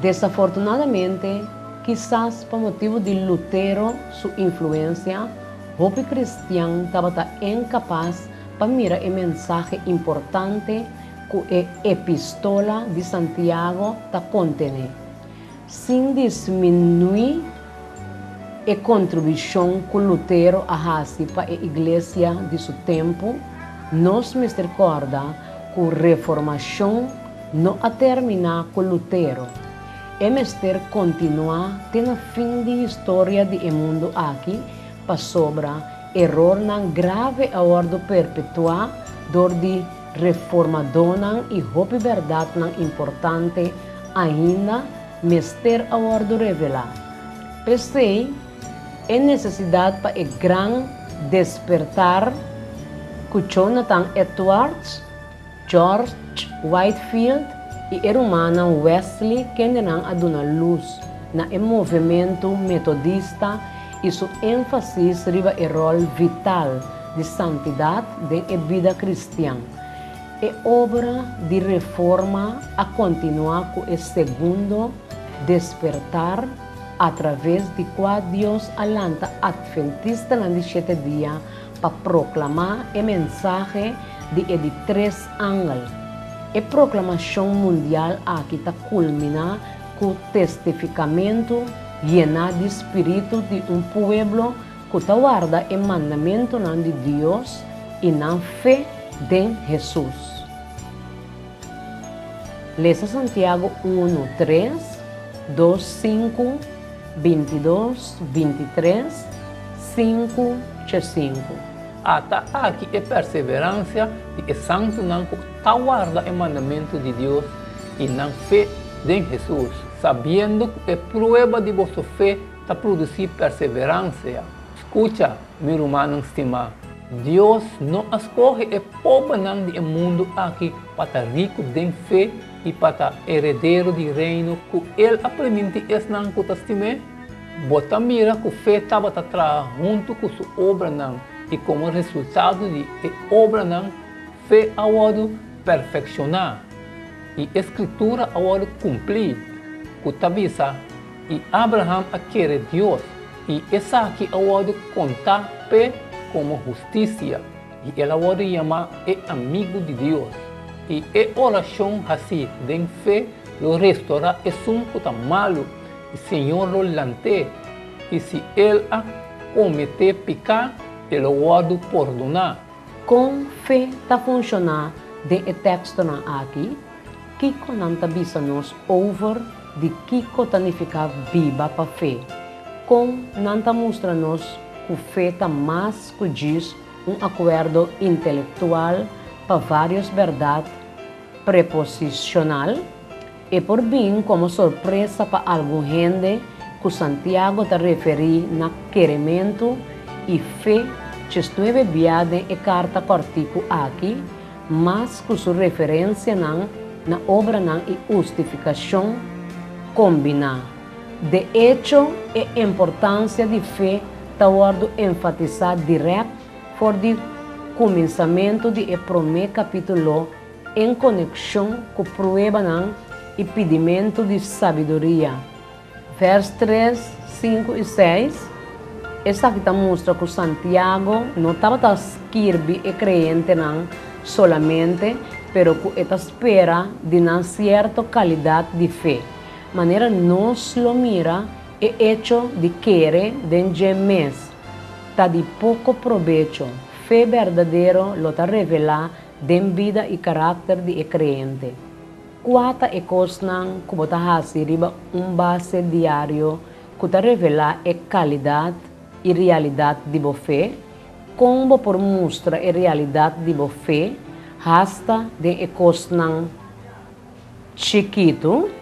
Desafortunadamente, kisas pa motibu di Lutero su influensia, hopi kristian tabata inkapas pa mira e mensahe importante ku e Epistola di Santiago ta kontené, sin disminuí e kontribushon ku Lutero a hasi pa e iglesia di su tempu. Nos mester kòrda ku Reformashon no a terminá ku Lutero. E mester kontinuá te na fin di historia di e mundu aki, pasobra erornan grave a wòrdu perpetuá dor di reformadónan i hopi bèrdatnan importante ainda mester a wòrdu revelá. P'esei, e nesesidat pa e gran despertar ku Jonathan Edwards, George Whitefield i e rumannan Wesley kendenan a duna lus na e movementu metodista i su énfasis riba e ròl vital di santidat den e bida kristian. E obra di reforma a kontinuá ku e Segundo Despertar atraves di kua Dios a lanta Atventistanan di Shete Dia pa proklamá e mensahe di e di tres angel. E proklamashon mundial aki ta kulminá ku testifikamentu yená di spiritu di un pueblo ku ta warda e mandamentunan di Dios i nan fe den Hesus. Lesa Santiago unu, tres, dos, sinku, bintidos, bintitres, sinku, chesinku. Ata aki e perseveransia di e santunan ku ta warda e mandamentu di Dios i nan fe den Hesus, sabiendo ku e prueba di boso fe ta produsí perseveransia. Skucha, mi rumannan stimá, Dios no a skohe e pobernan di e mundu aki pa ta riku den fe i pa ta heredero di Reino ku el a primintí esnan ku ta stim'é? Bo ta mira ku fe tabata traha huntu ku su obranan i komo resultado di e obranan fe a wòrdu perfekshoná i e Skritura a wòrdu kumplí ku ta bisa, I Abraham a kere Dios, i esaki a wòrdu kontá p'e komo hustisia, i el a wòrdu yamá e amigu di Dios. I e orashon hasí den fe lo restorá esun ku ta malu, i Señor lo lant'é, i si el a kometé piká, e lo wòrdu pordoná. Kon fe ta funshoná den e tekstonan aki? Kiko nan ta bisa nos over di kiko ta nifiká biba pa fe? Kon nan ta mustra nos ku fe ta mas ku djis un akuerdo intelektual pa vários bèrdat preposishonal? E por bin komo sorpresa pa algun hende ku Santiago ta referí na kerementu i fe chesnuebe bia den e karta kòrtiku aki, mas ku su referensianan na obranan i hustifikashon kombiná. De echo, e importansia di fe ta wòrdu enfatisá dirèkt for di kuminsamentu di e promé kapítulo en konekshon ku pruebanan i pidimentu di sabiduria. Vers tres, sinku i seis, Esaki ta mustra ku Santiago no tabata skirbi e kreyentenan solamente, pero ku e ta spera di nan sierto kalidat di fe. Manera nos lo mira, e echo di kere den dje mes ta di poko probecho, fe berdadero lo ta revelá den bida i karakter di e kreyente. Kua ta e kosnan ku bo ta hasi riba un base diario ku ta revelá e kalidat i realidat di bo fe? Kon bo por mustra e realidat di bo fe hasta den e kosnan chikitu?